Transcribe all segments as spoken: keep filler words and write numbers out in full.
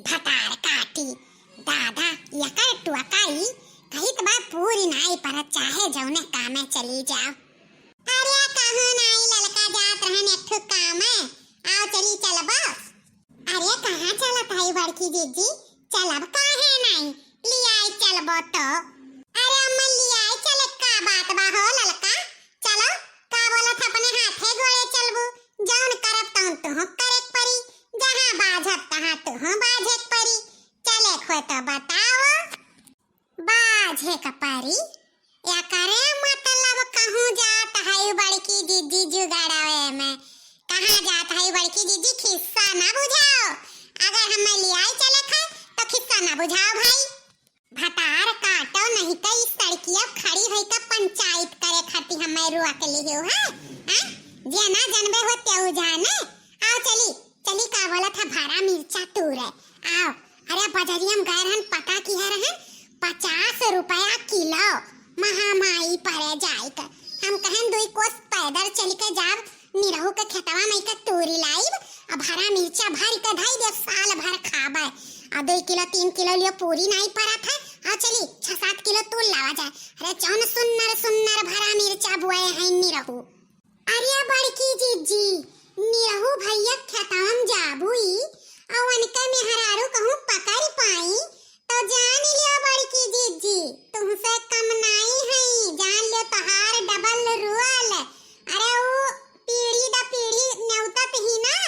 भतार काटी, दादा, एकर टोकरी कहित बा पूरी नाई परत, चाहे जौने कामे चली जाओ। अरे कहूँ नाई ललका, जात रहन एक ठो कामे, आओ चली चलबो। अरे कहाँ चलत हई बड़की जिज्जी, चलब काहे नाई, लियाई चलबो तो। अरे अम्मा लियाई चले का बात बा हो ललका, चलो, का बोलत ह, अपने हाथे गोड़े चलबू, जौन करब तौन तुहूँ करे के परी, जहाँ बाझब तहाँ तुहूँ बाझे के परी, चले खोए तो बताओ। बाझे के परी, एकरे मतलब कहूँ जात हई बड़की जिज्जी जुगाड़ावे में, कहाँ जात हई बड़की जिज्जी, खिस्सा ना बुझाओ, अगर हमें लियाई चलत है तो खिस्सा ना बुझाओ भाई। भतार काटो नहीं तो इस सड़किया खड़ी होई का पंचायत करे खातिर हमें रोक लियो है, हैं? जे ना जनबे हो तेऊ जाने। आओ चली, चली का बोलत है भरा मिर्चा तूरे। आओ, अरे बजरिया में गए रहन पता किहे रहन पचास रुपया किलो महामाई परे जाए के। हम कहन दुई कोस पैदल चल के जाब, निरहू के खेतवा में के तूरी लाइब, अब हरा मिर्चा भर के धई देब, साल भर खाबे। आ दुई किलो, तीन किलो लियो पूरी नाई परत है, आ चली, छह सात किलो तूर लावा जाए। अरे, जौन सुन्नर सुन्नर भरा मिर्चा बुए हैं निरहू। अरे, बड़की जिज्जी, निरहू भैया खेतवा में जाबू ई, आ उनके मेहरारू कहूँ पकड़ पाई, तो जान लियो बड़की जिज्जी, तुमसे कम नाई हई, जान लियो तोहार डबल रोल। अरे ऊ पीढ़ी द पीढ़ी नेवतत ही ना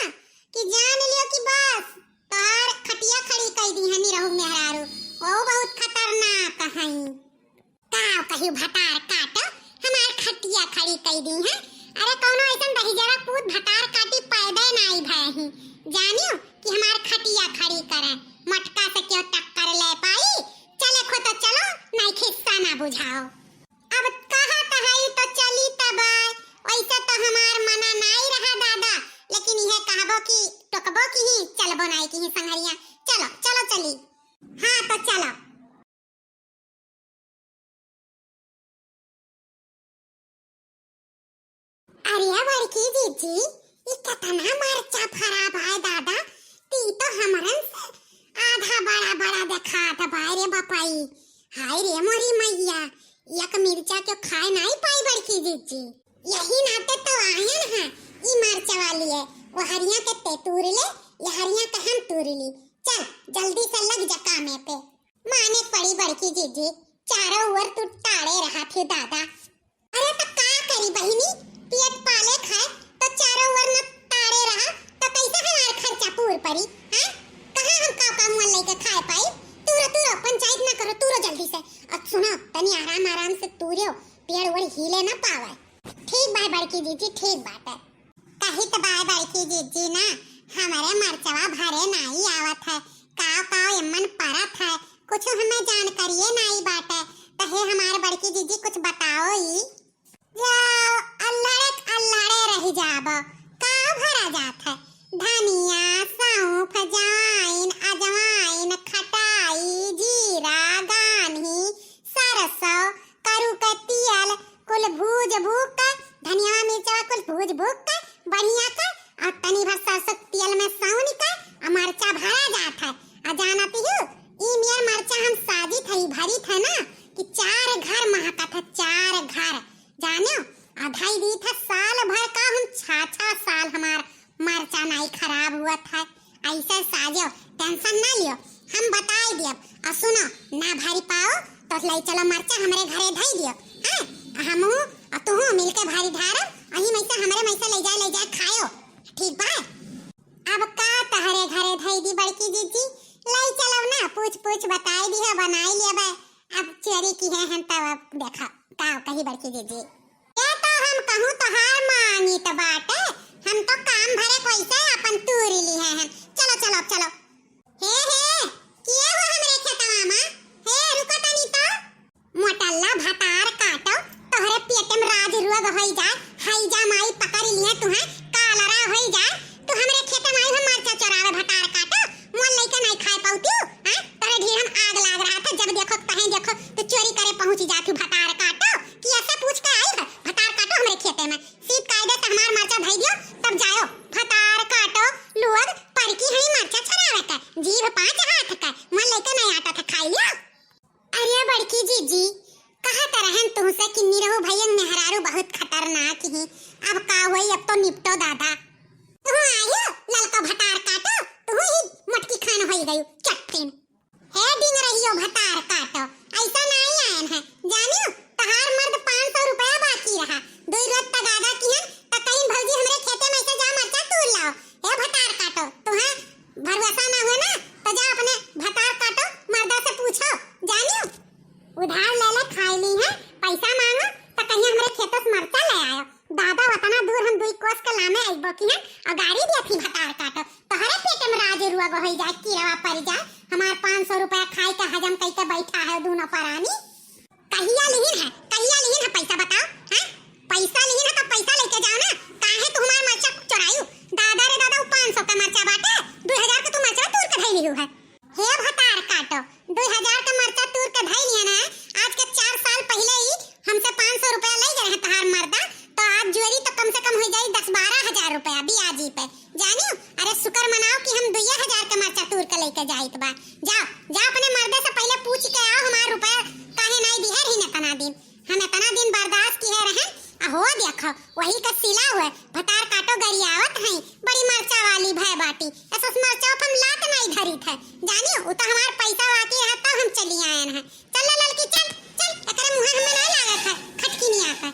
कि जान लियो कि बस तोहार खटिया खड़ी कई दी है निरहू मेहरारू, वो बहुत खतरनाक हई। का कही भतार काट हमार खटिया खड़ी कई दी है। अरे कौनो ऐसन दहिजरा पूत भतार काटी पैदा नाई भय ही, जानियो कि हमार खटिया खड़ी करे, मटका से क्यों टक्कर ले पाई। चले खो तो चलो, नाई खिस्सा ना बुझाओ। अब कहा तो हई तो चली तब, वैसे तो हमार मना नाई रहा दादा, लेकिन यह कहबो कि टोकबो की ही चलबो नाई की ही संगरिया। चलो, चलो चली। हाँ तो चलो। अरे बड़की जिज्जी, ई कतना मरचा फरा बाय दादा, ती तो हमरन से आधा बड़ा बड़ा देखात बाय रे बपाई। हाय रे मोरी मैया, एक मिर्चा क्यों खाए नाई पाई बड़की जिज्जी। यही नाते तो आयन है, ई मरचा वाली है, वो हरिया के ते तूर ले, ये हरिया के हम तूर ली। चल, जल्दी से लग जा कामे पे। माने पड़ी बड़की जिज्जी, चारों ओर तू टाड़े रहा थे दादा। अरे तो का करी बहिनी, पेट पाले खाए तो चारों ओर न टाड़े रहा तो कैसे हमार खर्चा पूर पड़ी, हैं? कहाँ हम का का मुअल लेके खाए पाई? तूरो, तूरो, पंचायत ना करो, तूरो जल्दी से। और सुनो, तनी आराम आराम से तूरो, पेड़ ओड़ हिले ना पावे। ठीक बा बड़की जिज्जी, ठीक बात है। कहित बाय बड़की जिज्जी ना, हमरे मरचवा भरे नाई आवत है, काव काव एमन परत है, कुछ हमें जानकारिये नाई बाटे। तो हे हमार बड़की जिज्जी कुछ बताओ ई। जाओ अल्लाड़े अल्लाड़े रह जाब, काव भरा जात है? धनिया, सौंफ, जाइन, अजवाइन, खटाई, जीरा, गान्ही, सरसों, करू के तियल, कुल भूज भूक के, धनिया मिर्चवा कुल भूज भूक के, बढ़िया के, और तनी भर सरसों तियल में सौन के, आ मरचा भरा जात है। आ जानती हो, ई मेर मरचा हम साजित है, भरित है ना, कि चार घर महकत है, चार घर। जानो, आ धई दी था साल भर का हम, छा छा साल हमार मरचा नाई खराब हुआ था। ऐसे साजो, tension ना लियो, हम बताई दियब। और सुनो, ना भारी पाओ तो ले चलो मरचा हमरे घरे धई दियो, हैं? हमहू और तुहू मिलके भारी ढारब, अही में से हमरे में से ले जाए, ले जाए खायो, ठीक बा? अब का तहरे घरे धई दी बड़की जिज्जी, ले चलो ना, पूछ पूछ बताई दियो, बनाई लियबे। अब चोरी किहे हैं तब अब देखा का कही बड़की जिज्जी। ये तो हम कहूँ तोहार मानित बाटे, हम तो काम भरे पैसे अपन तूरी लिहे हैं। चलो, चलो, चलो। हे, हे, किए हो हमरे खेतवा मा? हे, रुको तनी तो। मोटल्ला भतार काटो, तोहरे पेट में राज रोग होई जाए, हैजा माई पकड़ लिए तुहे, कालरा होई जाए, तू हमरे खेते में आई हो मरचा चोरावे भतार काटो, मोल लइके नहीं खाए पाउतियो, हैं? तोहरे ढीर हम आग लाग रहा था, जब देखो तहें देखो तो चोरी करे पहुंच जाती भतार काटो, कि ऐसे पूछ के आई है भतार काटो हमरे खेते में, सीप कायदे से हमार मरचा धई दियो, तब जायो भतार काटो, लोग परकी हई मरचा चोरावे के, जीभ पाँच ना किहीं। अब का होई, अब तो निपटो दादा। तुहू आयो ललका भतार काटो, तुहू ही मोटकी खान होई गयो चट्टिन। हे डिंग रहियो भतार काटो, ऐसा नाई आयन है, जानियो, तहार मर्द पाँच सौ रुपया बाकी रहा। दुई रोज तगादा किहन, त कहीं भौजी हमरे खेते में से जा मरचा तूर लाओ। हे भतार काटो, तुहें भरोसा ना हुए ना, त जा अपने भतार काटो, मर्दा से पूछो, जानियो। उधार ले ले खाई ली है, पैसा मांगो, त कहीं हमरे खेतों से मरचा ले आयो। दादा, वतना दूर हम दुई कोस के लामे अइबो किहन, और गारी दिया थी भतार काटो। तोहरे पेट में राज रुआ होई जाए, कीड़वा पड़ जाए। हमार पाँच सौ रुपया खाई के हजम कई के बैठा है दोनों परानी। कहिया लिहिन है, कहिया लिहिन है पैसा बताओ, हैं? पैसा लिहिन है तो पैसा लेके जाओ ना। काहे तू हमार मरचा चोरायू? दादा रे दादा, उ पाँच सौ का मरचा बाटे, दुई हजार के तू मरचा तूर के धई लिहू है। हे भतार काटो, दुई हजार के मरचा तूर के धई लिया ना। आज के चार साल पहिले ही हमसे पाँच सौ रुपया ले गए हैं तहार मर्दा, तो आज जोरी तो कम से कम हो जाई दस बारह हजार रुपया बियाजी पे। जानियो, अरे शुक्र मनाओ कि हम दुइये हजार के मरचा तूर के लेके जाइत बा। जाओ, जा अपने मर्दे से पहिले पूछ के आओ, हमार रुपया काहे नाई दिहे रही इतना दिन। हम इतना दिन बर्दाश्त किहे रहन, आ हो देखो, वही का सिला हुए, भतार काटो गरियावत हैं, बड़ी मरचा वाली भय बाटी। ऐसा मरचा हम लात नाई धरी थे, जानियो, उ तो हमार पैसा बाकी रहा तब हम चली आयन है। चल ले ललकी, चल, चल, एकरे मुँहे हमें नाई लागत है, खटकी नहीं आता।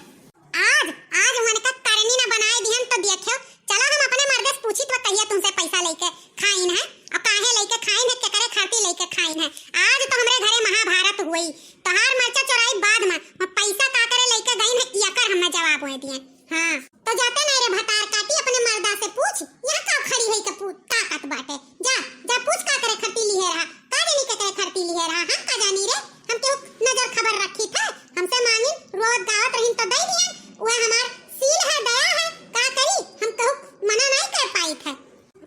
आज, आज उनका करनी ना बनाए दिहन तो देखियो, चलो हम अपने मर्दे से पूछी तो कहिया तुमसे पैसा लेके खाइन है, और काहे लेके खाइन है, केकरे खातिर लेके खाइन है। आज तो हमरे घरे महाभारत हुई, तोहार मरचा चोराई बाद में, और पैसा का करे लेके गई है, यकर हमें जवाब हुए दिए। हाँ, तो जाते नहीं रे भतार काटी, अपने मर्दा से पूछ, यहाँ का खड़ी है के पू-, ताकत बाटे। जा, जा पूछ का करे खरती लिहे रहा, का जानी के करे खरती लिहे रहा, हम का जानी रे, हम केहू नजर खबर रखी थे, हमसे मांगिन, रोवत गावत रहिन तो दई दियन, वह हमार सील है, दया है, का करी, हम कहू मना नहीं कर पाई थे।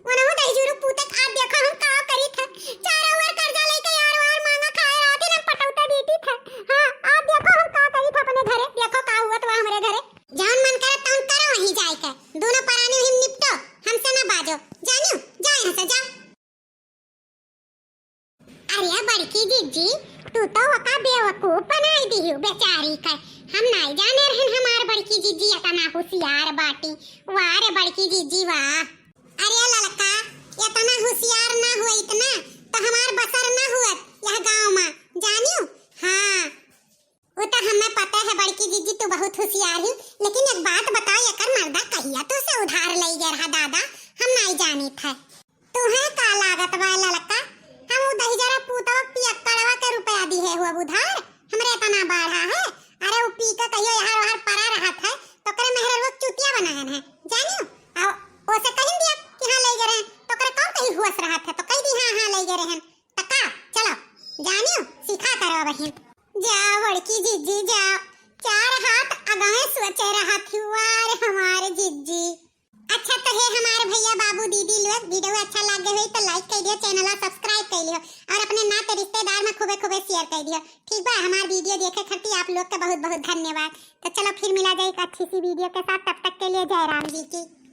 वनहु दहिजुरु पूते के, "आ देखो हम का करी थे, चारों ओर कर्जा लेके यार वार मांगा खाए रहती ना पटौते बीती थे। हाँ, आ देखो हम का करी थे अपने घरे, देखो का हुआ तो हमरे घरे।" जौन मन करे तौन करो वहीं जाए के, दोनों परानी वहीं निपटो, हमसे ना बाजो, जानियो, जा यहाँ से, जाओ। अरे बड़की जिज्जी, तू तो ओका बेवकूफ बनाई दिहू बेचारी के। हम नाई जाने रहन हमार बड़की जिज्जी इतना होशियार बाटी। वाह रे बड़की जिज्जी वाह। अरे ललका, इतना होशियार ना हुआ इतना, तो हमार बसर ना हुआ यह गाँव में, जानियो? हाँ, वो तो हमें पता है बड़की जिज्जी, तू बहुत होशियार ही, लेकिन एक बात बताओ, एकर मर्दा कहिया तो से उधार लई गए रहा दादा, हम नाई जानी थे। तुहे का लागत बा ललका, हम उ दहिजरा पूतवा पियक्कड़वा के रुपया दिहे हुआ उधार, हमरे इतना बाढ़ा है? अरे उ पी के कहियो यहाँ वहाँ परा रहत है, तो करे मेहररुआ के चुतिया बनायन है, जानियो? आ ओसे कहिन दिया कि हाँ लई गए रहन, तो करे कौन कहीं हुआ से रहत है, तो कह दी हाँ, हाँ लई गए रहन। त का, चलो, जानियो, सीखा करो बहिन। जा बड़की जिज्जी जा, चार हाथ अगवे सोचे रहत हुआ रे हमार जिज्जी। अच्छा तो हे हमार भैया बाबू दीदी लोग, video अच्छा लागे होई तो like कर दियो, channel subscribe कर लियो और अपने नाते रिश्तेदार में खूबे खूबे share कर दियो। ठीक बा, हमार video देखे खातिर आप लोग का बहुत बहुत धन्यवाद। तो चलो फिर मिला जाए एक अच्छी सी video के साथ, तब तक के लिए जय राम जी की।